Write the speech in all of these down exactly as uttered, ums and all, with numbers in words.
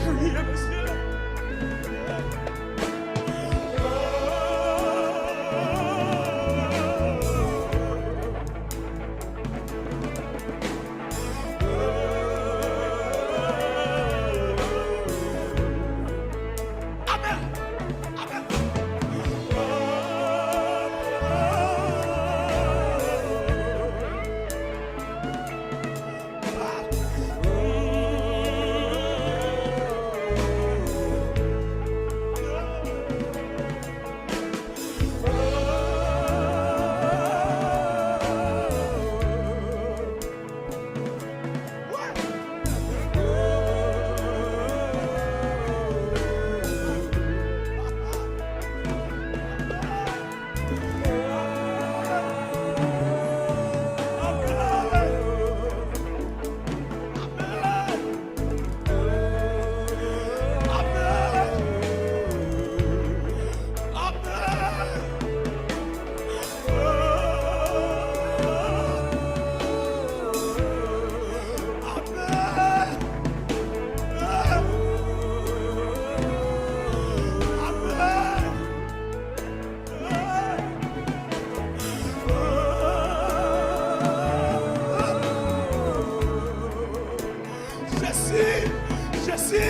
Kriye, mesye. Amèn. Amèn. Jezi! Jezi!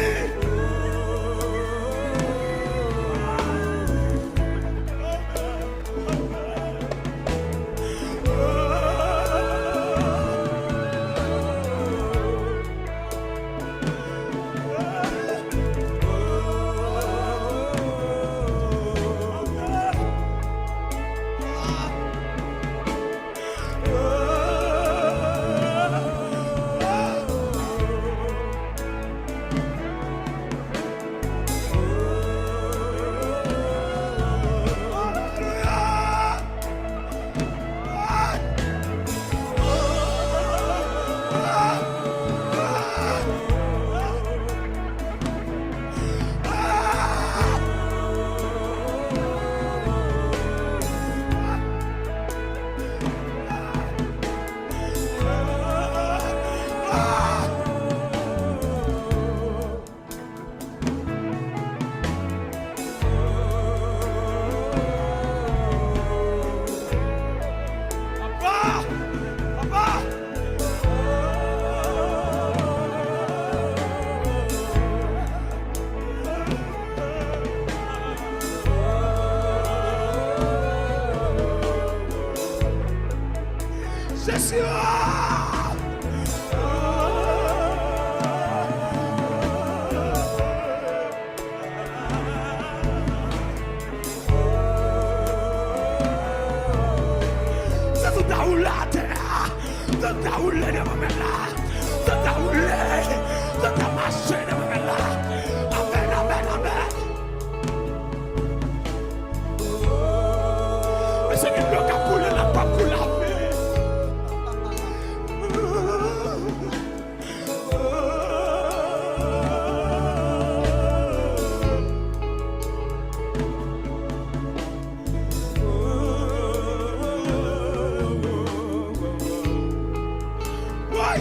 Papa! Papa! Jezi! Se tout a woule atè a. Tout a woule devan mèt la. Tout a woule. Tout a mache devan mèt la. Amèn, amèn, amèn. Mesye, gen dlo k ap koule la, p ap koule avè. Woy!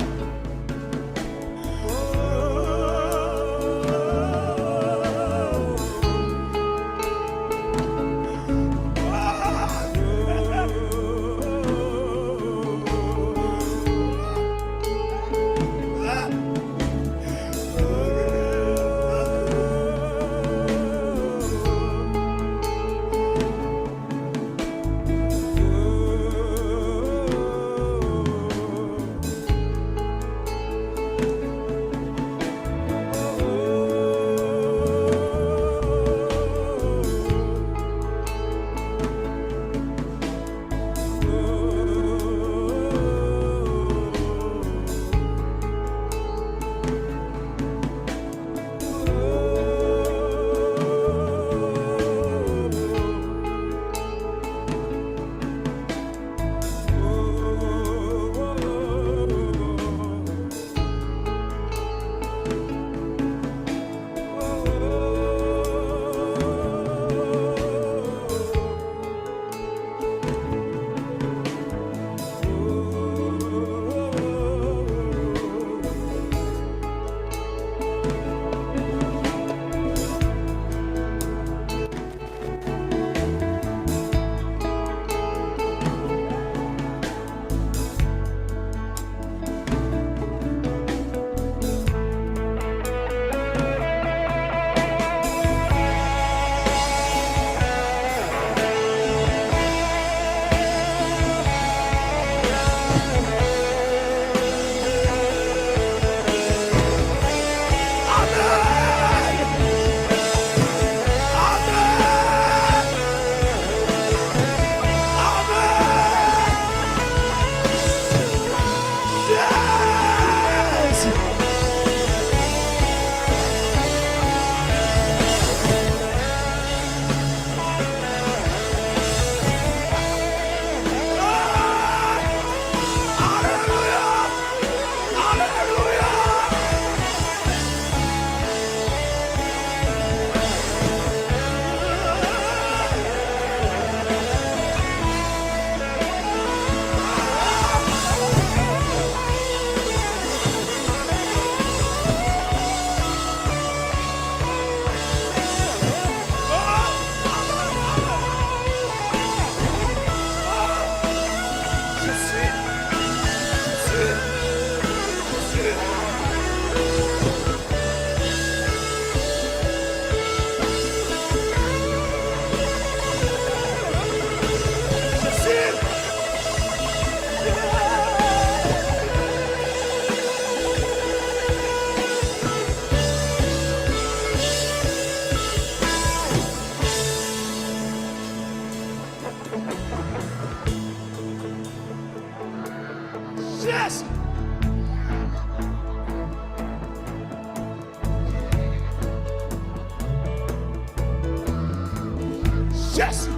Jezi!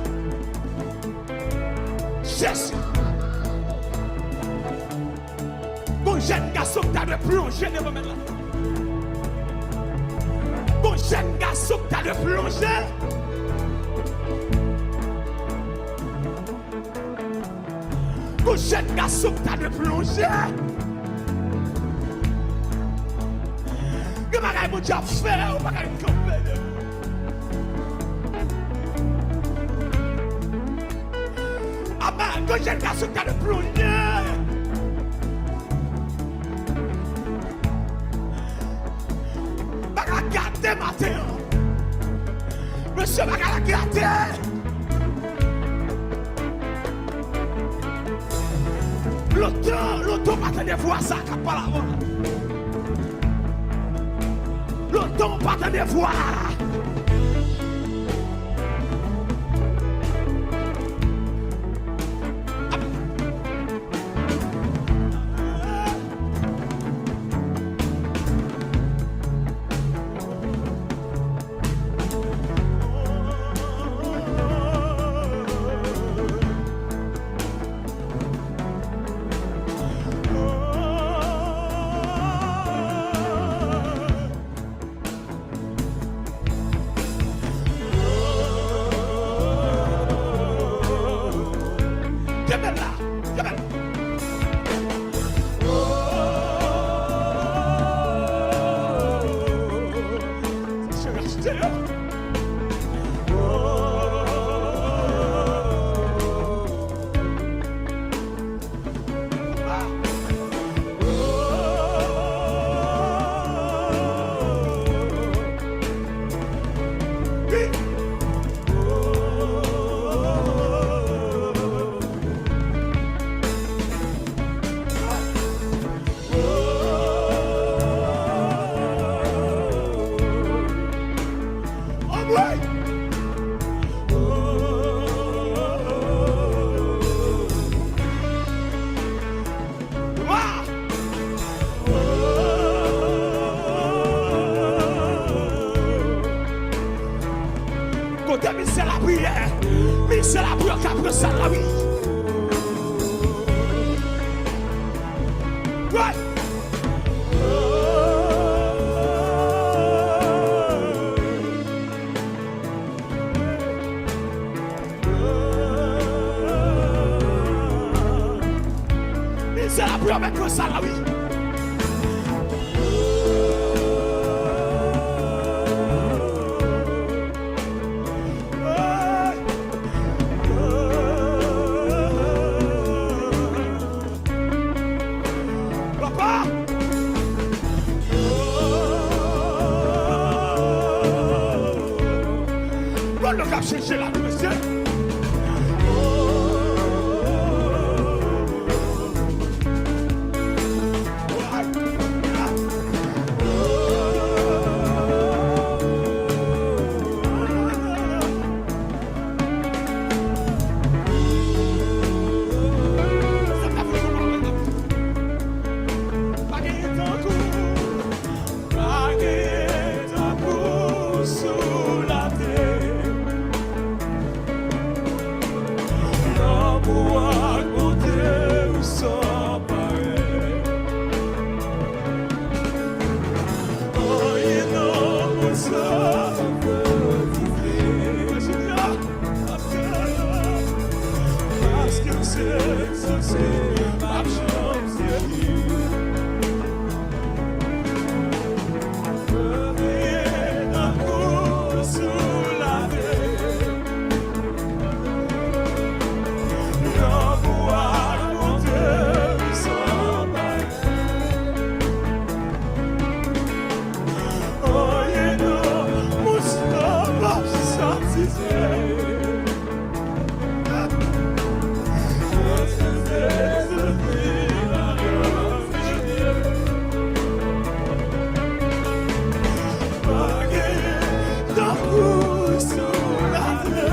Jezi! Gon jèn gason ki ta dwe plonje devan mèt la. Gon jèn gason ki ta dwe plonje. Gon jèn gason ki ta dwe plonje. Gen bagay Bondye ap fè, ou pa ka kanpe devan. Apa, gon jèn gason ki ta dwe plonje. Bagay la gate maten an. Mesye, bagay la gate. Lontan, lontan w pa tande vwa sa k ap pale avè w la. Lontan w pa tande vwa. Kenbe l la, kenbe l. Sa se rachte yo. Kote misye lapriyè, misye lapriyè ka pran sal la, wi. Wi. Mizè la pou yo mèt pran sa la, wi. Papa! Bon, nou k ap chèche la, mesye. Pa gen tankou, pa gen tankou sou latè. Lanmou ak bonte w san parèy. Anyen nan mond sa pa ka dife. Paske w se, se, se, m ap janm sezi. Premye tankou sou latè. Lanmou ak bonte w san parèy. Anyen nan mond sa p ap satisfè. Pa gen tankou sou latè.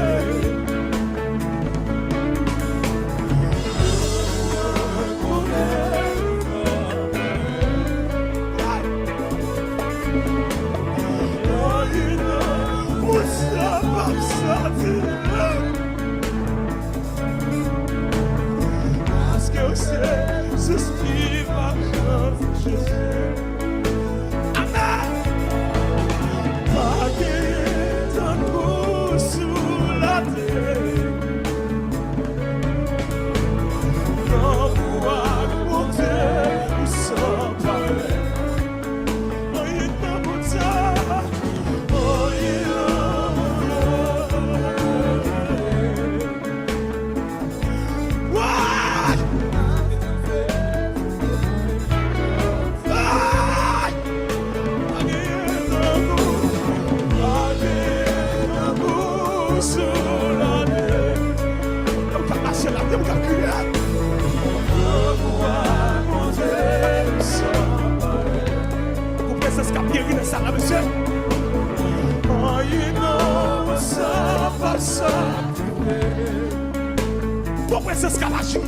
Mwen sa p ap soti. Jezi, Jezi, Jezi. Amèn. Pa gen tankou sou latè. Lanmou ak bonte ou san parèy. Anyen nan mond sa. Anyen nan mond sa. Gon prezans k ap geri nan sal la, mesye. Anyen nan sa p ap sa. Gon prezans k ap aji.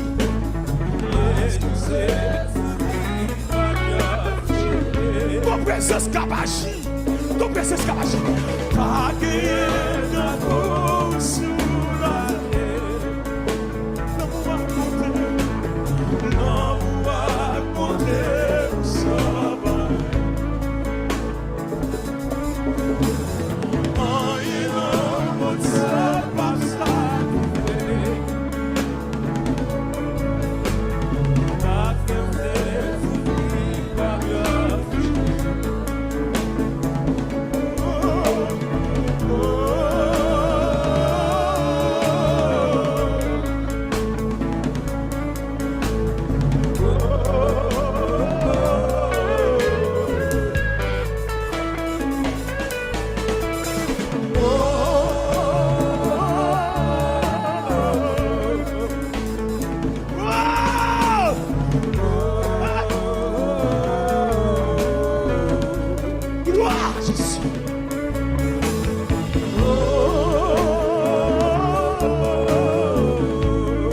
Gon prezans k ap aji. Gon prezans k ap aji. Pa genyen tankou w sou latè. Lanmou ak bonte, lanmou ak bonte w san parèy. Glwa a Jezi.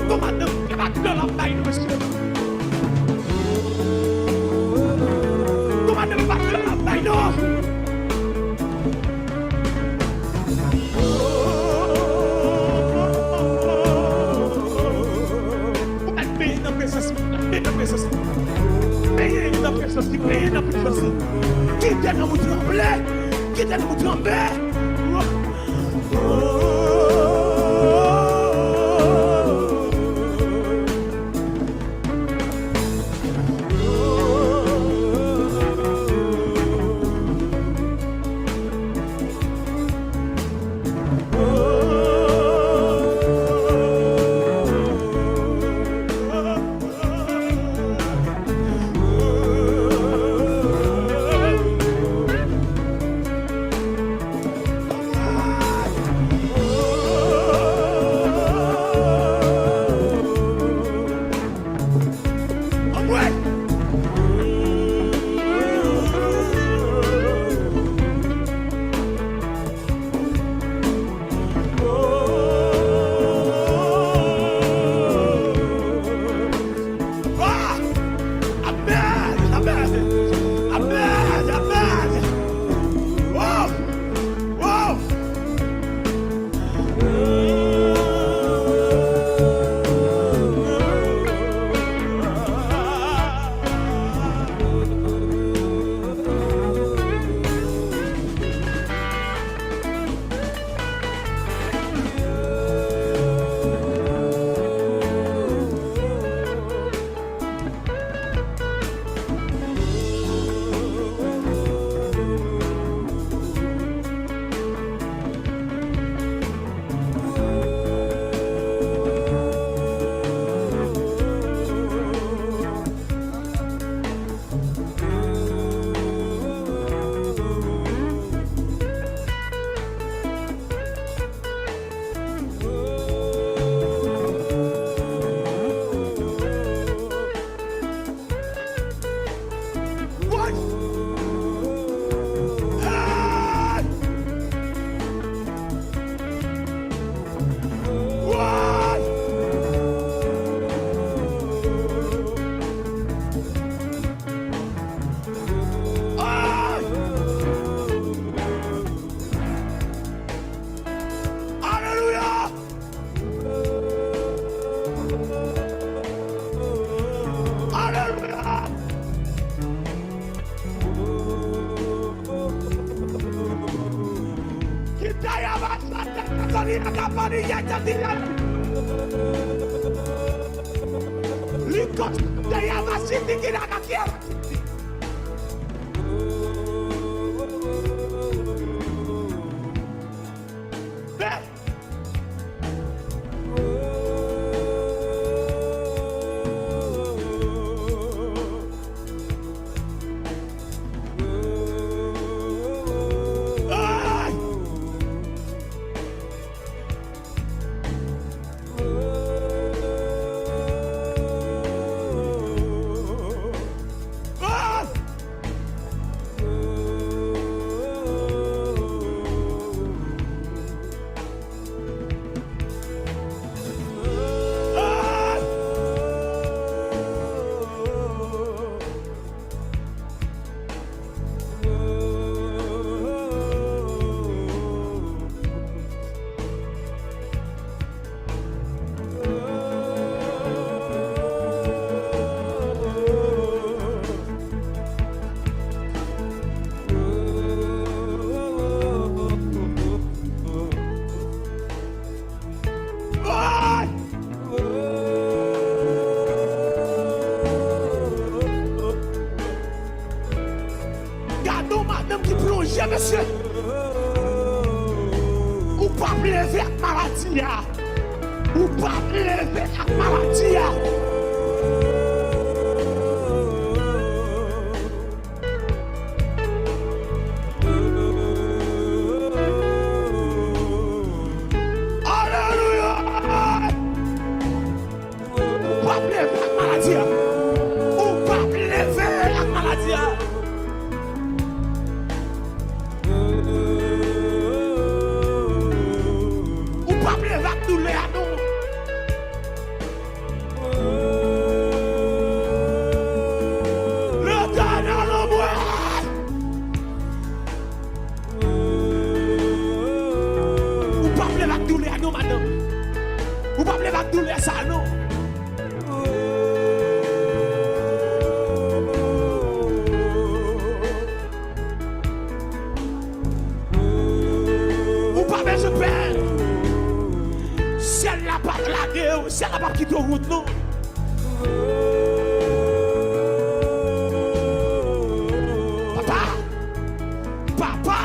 Kòmandan, e pa glwa l ap bay nou, mesye. Kòmandan, e pa glwa l ap bay nou. Ou mèt benyen nan prezans li, benyen nan prezans li. Benyen nan prezans li, benyen nan prezans li. Kite nanm ou tranble, kite nanm ou tranble. Dayama sata katoni akapani yata dilani. Likos dayama siti kina kakia. Gade yon madanm ki plonje, mesye. Ou p ap leve ak maladi a. Ou p ap leve ak maladi a. Alelouya! Ou p ap leve ak maladi a. Ou p ap leve ak maladi a. Ou p ap leve ak doulè a, non. Letènèl anmwe! Ou p ap leve ak doulè a non, madanm. Ou p ap leve ak doulè sa a non. Ou pa bezwen pè. Syèl la p ap lage w, syèl la p ap kite w wout non. Papa! Papa!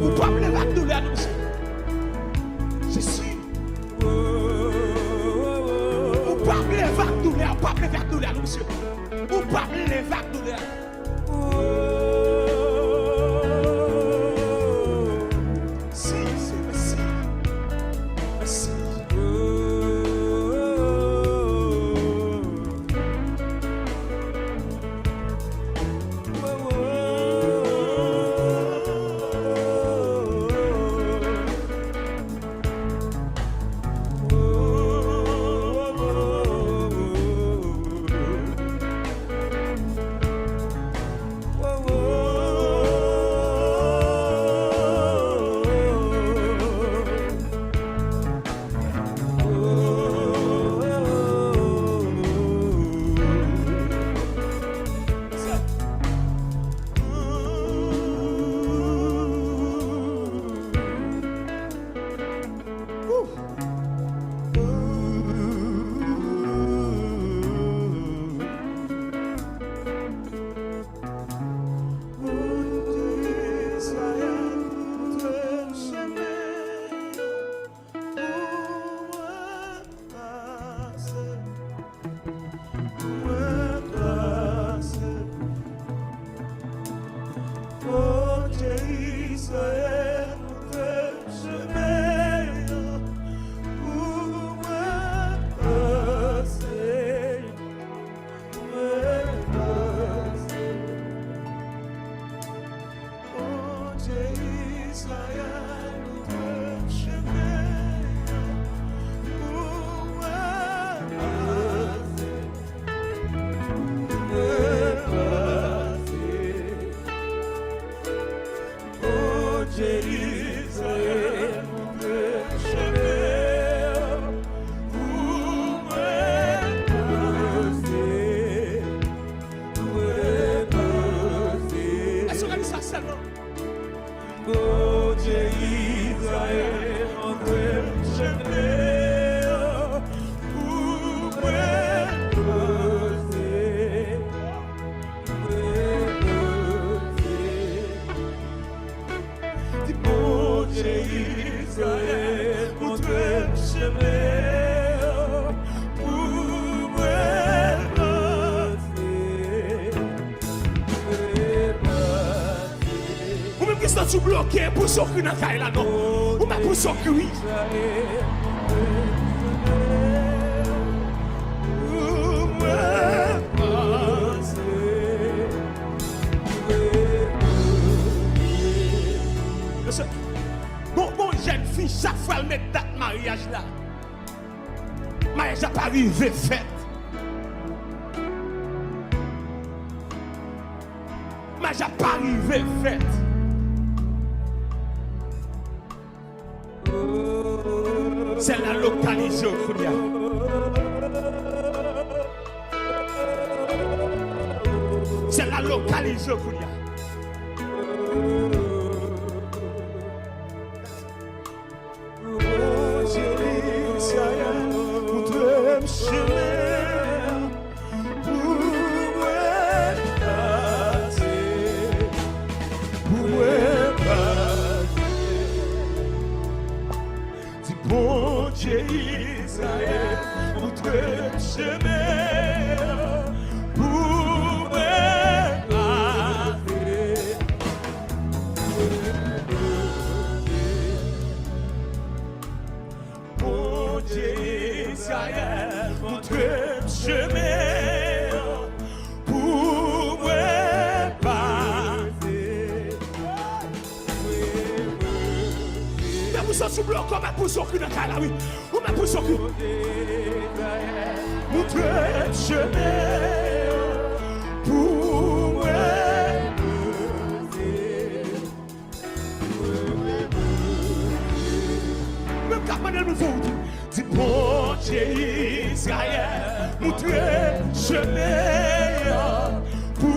Ou p ap leve ak doulè a non, mesye. Jezi. Ou p ap leve ak doulè a, ou p ap leve ak doulè a non, mesye. Ou p ap leve ak doulè a. Mèsi, Jezi, mèsi. Mèsi. Chemen pou mwen pase, mwen pase. Ou menm ki santi w bloke, pouse w kri nan kay la non. Ou menm pouse w kri. Pou mwen pase. Mesye, gon, gon jèn fi, chak fwa l met dat maryaj la, maryaj la pa rive fèt. Maryaj la pa rive fèt. Sèl la lokalize w kounye a. Sèl la lokalize w kounye a. Bondye Izrayèl, montre m chemen pou mwen pase, pou mwen pase. Di Bondye Izrayèl, montre m chemen pou mwen pase. Bondye Izrayèl, montre m chemen pou mwen pase. Depi w santi w bloke, ou mèt pouse w kri nan kay la, wi. Ou mèt pouse w kri. Montre m chemen pou mwen pase. Menm k ap mande l pou fè wout. Di Bondye Izrayèl, montre m chemen an pou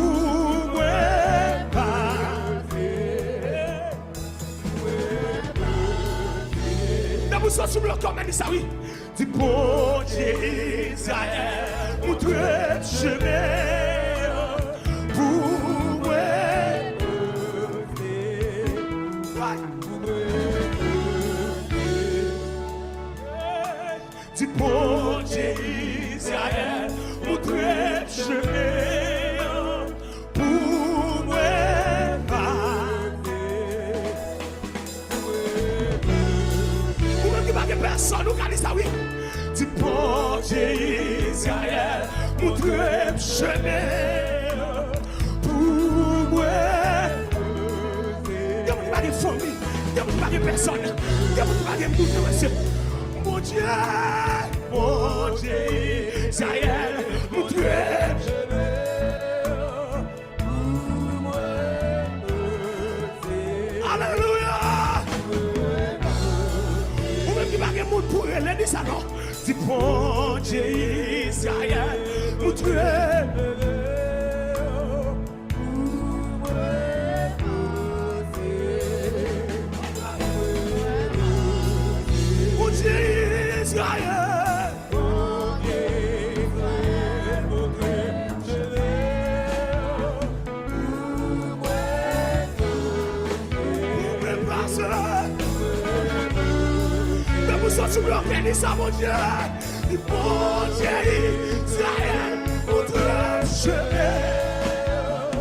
mwen pase. Depi w santi w bloke, ou mèt di sa, wi. Di Bondye Izrayèl, montre m chemen an pou mwen pase. Di Bondye Izrayèl, montre m chemen an pou mwen pase. Ou menm ki pa gen pèsonn, ou ka di sa, wi. Di Bondye Izrayèl, montre m chemen an pou mwen. Gen moun ki pa gen fanmi, gen moun ki pa gen pèsonn, gen moun ki pa gen moun, mesye. Bondye, Bondye Izrayèl, montre m chemen an. Alelouya! Ou menm ki pa gen moun pou rele, di sa non. Di Bondye Izrayèl, montre m. Bondye Izrayèl. Bondye Izrayèl, montre m chemen an pou mwen pase. Pou mwen pase. Depi w santi w bloke, di sa, Bondye. Di Bondye Izrayèl, montre m chemen an.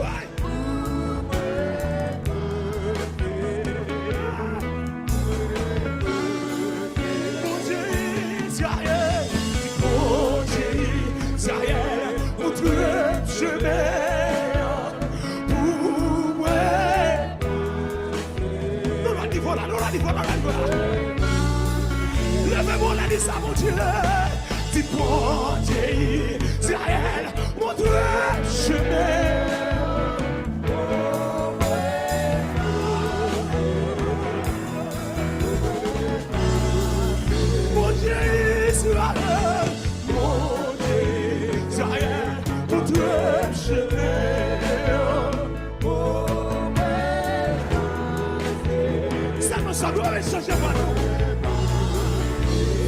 Bondye Izrayèl, Bondye Izrayèl, montre m chemen an pou mwen. Nou nan nivo la, nou nan nivo la, nou nan nivo la. Leve men w anlè, di sa, Bondye. Di Bondye Izrayèl, montre m chemen. Bondye Izrayèl, Bondye Izrayèl, montre m chemen. Sa nou sa dwe chanje vwa nou.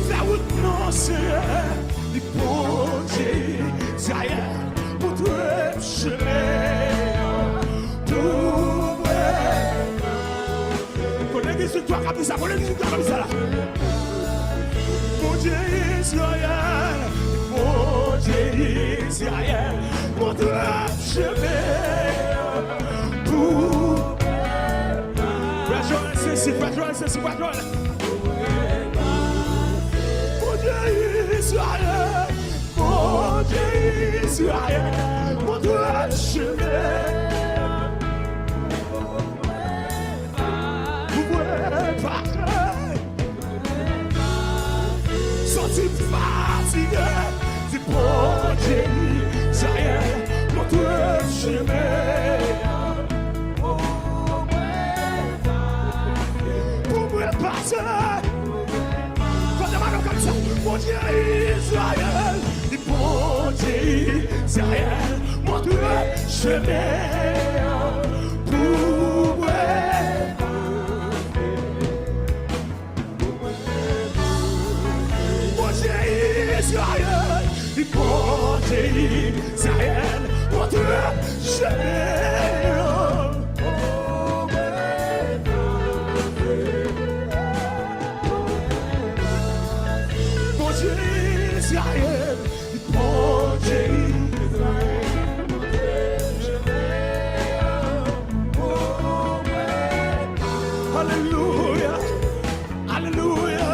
Fè wout non, Senyè. Li Bondye Izrayèl, montre m chemen an pou mwen. Kote legliz viktwa k ap di sa? Kote legliz viktwa k ap di sa la? Izrayèl, montre m chemen pou. Frè Joel, se si, frè Joel, se si, frè Joel. Bondye Izrayèl, Bondye Izrayèl, montre m chemen. Pou mwen pase. Santi m fatige, di Bondye Izrayèl, montre m chemen. Pou mwen pase. Kote madanm konsa, Bondye Izrayèl, di Bondye Izrayèl, montre m chemen pou mwen. Bondye Izrayèl, Bondye Izrayèl, montre m chemen. Bondye Izrayèl, Bondye Izrayèl, alelouya, alelouya.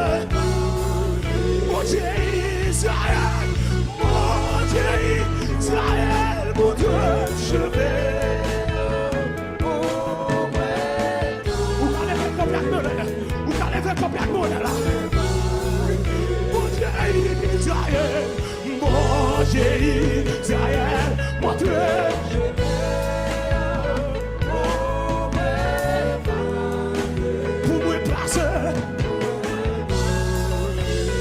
Bondye Izrayèl, Bondye Izrayèl, montre m chemen. Ou ka leve kanpe ak men w anlè. Ou ka leve kanpe ak men w anlè la. Bondye Izrayèl, Bondye Izrayèl, montre pou mwen pase.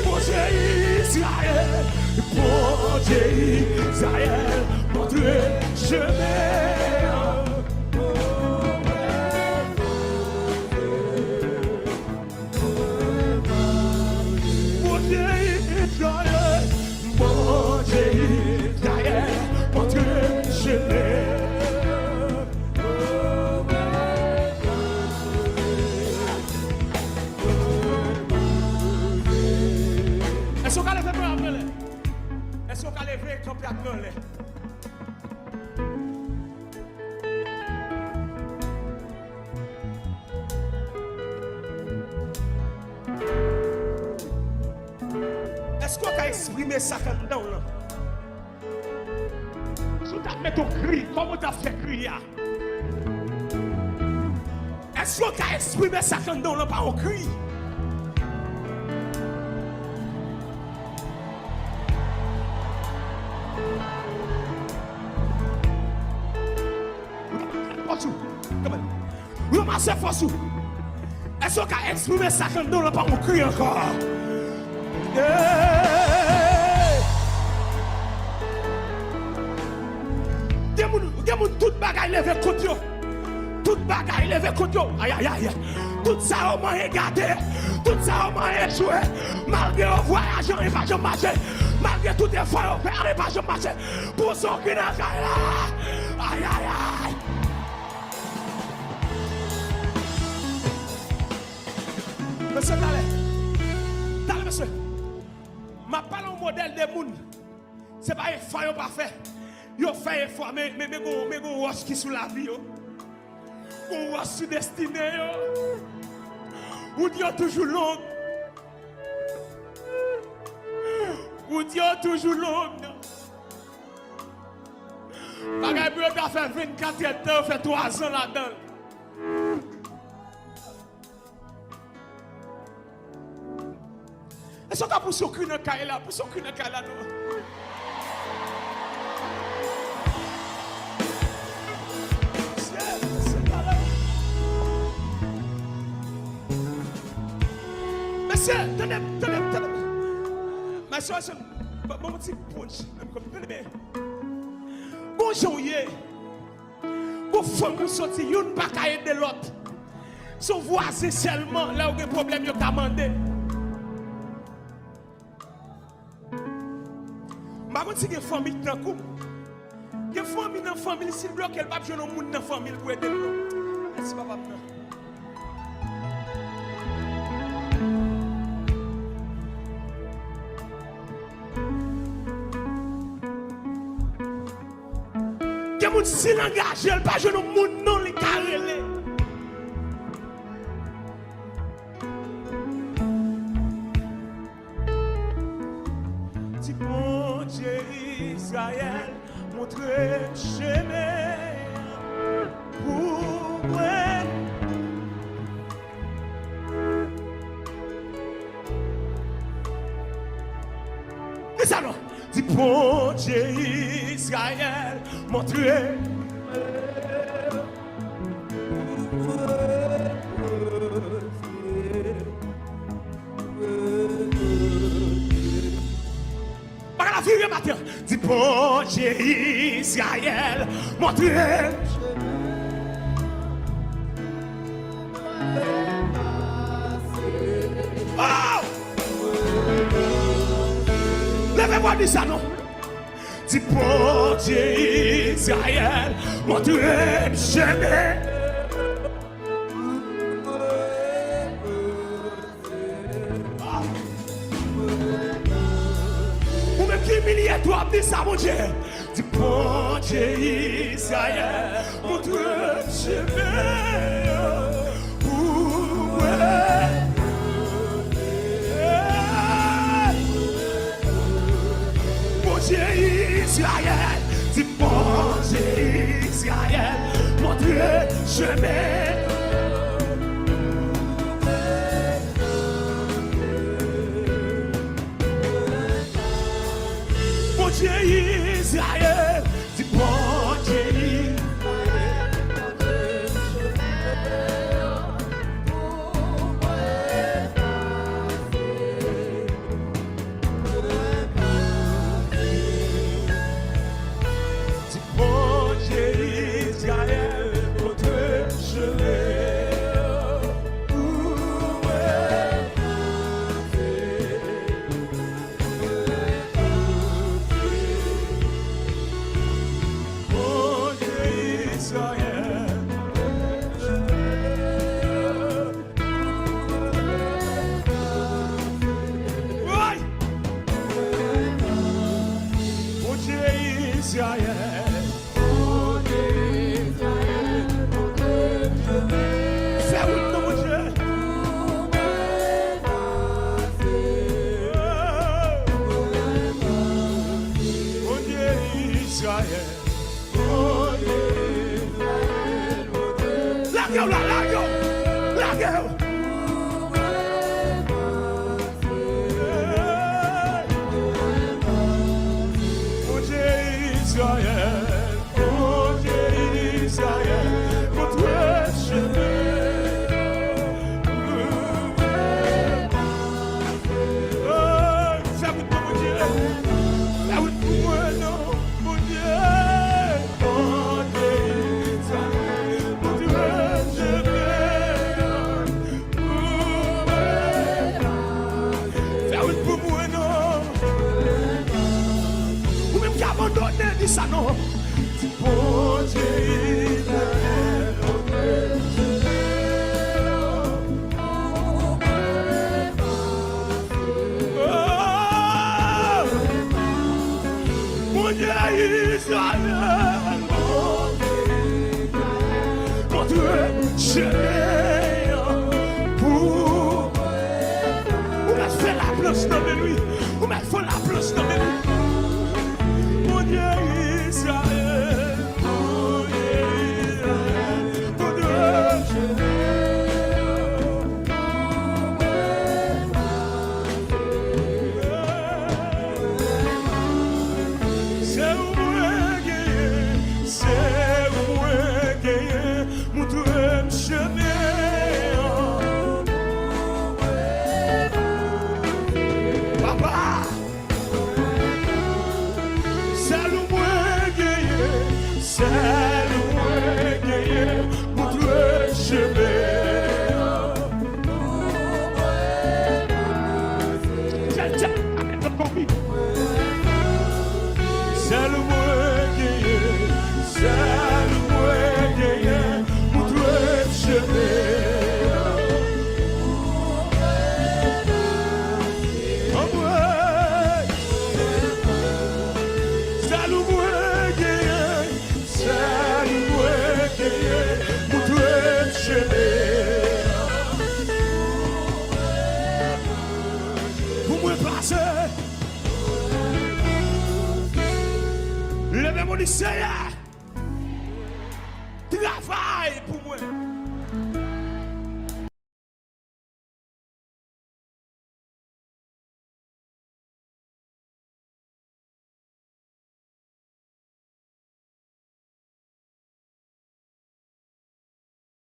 Bondye Izrayèl, Bondye Izrayèl, montre chemen. Bondye Izrayèl, Bondye Izrayèl, montre chemen. Èske w ka leve men w anlè? Èske w ka leve kanpe ak men w anlè? Èske w ka eksprime sa k anndan w lan? Si w t ap mete yon kri, kòman w t ap fè kri a? Èske w ka eksprime sa k anndan w lan pa yon kri? Ranmase fòs ou. Kòman? Ranmase fòs ou. Èske w ka eksprime sa k anndan w lan pa yon kri ankò? Hey! Gen moun, gen moun tout bagay leve kont yo. Tout bagay leve kont yo. Ayayay. Tout sa yo manyen gate. Tout sa yo manyen echwe. Malgre yo vwayaje, anyen pa janm mache. Malgre tout efò yo fè, anyen pa janm mache. Pou sa w ki nan kay la. Ayayay. Mesye, talè. Talè, mesye. M ap pale yon modèl de moun. Se pa efò yo pa fè. Yo fè efò, men, men, men gon, men gon wòch ki sou lavi yo. Gon wòch sou destine yo. Wout yo toujou long. Wout yo toujou long. Bagay pou yo ta fè vennkat èdtan, yo fè twazan ladan l. Èske w ka pouse yon kri nan kay la? Pouse yon kri nan kay la, non. Mesye, mesye, talè. Mesye, tande m, tande m, tande m. Mesye, mesye, ban, ban m yon ti punch. Tande byen. Bon jan w ye. Gon fanmi w soti, youn pa ka ede lòt. Se yon vwazen sèlman, lè w gen pwoblèm, yo ka mande. M pa konn si gen fanmi k tankou m. Gen fanmi nan fanmi l, si l bloke, l p ap jwenn yon moun nan fanmi l pou ede l, non. Mèsi, papa m nan. Moun, si l angaje, l pa jwenn yon moun non li ka rele. Di Bondye Izrayèl, montre m chemen pou mwen. Di sa non. Di Bondye Izrayèl, montre. Bagay la vire maten. Di Bondye Izrayèl, montre. Oh! Leve vwa, di sa non. Di Bondye Izrayèl, montre m chemen. Ou menm ki imilye twòp, di sa Bondye. Di Bondye Izrayèl, montre m chemen pou mwen. Bondye Izrayèl, di Bondye Izrayèl, montre chemen. Bondye Izrayèl, di Bondye Izrayèl, montre chemen. Di Bondye Izrayèl, montre m chemen pou mwen. Bondye Izrayèl, montre m chemen. Woy! Bondye Izrayèl. Fè wout nou, Bondye. Bondye Izrayèl. Lage w la, lage w, lage w. Bondye Izrayèl, Bondye Izrayèl, montre chemen. Fè wout pou Bondye. Fè wout pou mwen non, Bondye. Bondye Izrayèl, montre m chemen pou mwen. Fè wout pou mwen non. Ou menm ki abandone, di sa non. Di Bondye Izrayèl, montre m chemen. Oh! Bondye Izrayèl, montre chemen an pou mwen. Ou mèt fè laplanch nan men li. Ou mèt fè laplanch nan men li. Bondye Izrayèl, Bondye Izrayèl, montre chemen an. Se ou mwen genyen, se ou mwen genyen, montre m chemen an. Papa, sèl ou mwen genyen, sèl ou mwen genyen, montre m chemen an. Dja, dja, amèn, konbit. Sèl ou mwen genyen, sèl ou mwen genyen, montre m chemen an. Anmwey. Sèl ou mwen genyen, sèl Se leve men w, di, Senyè, travay pou mwen.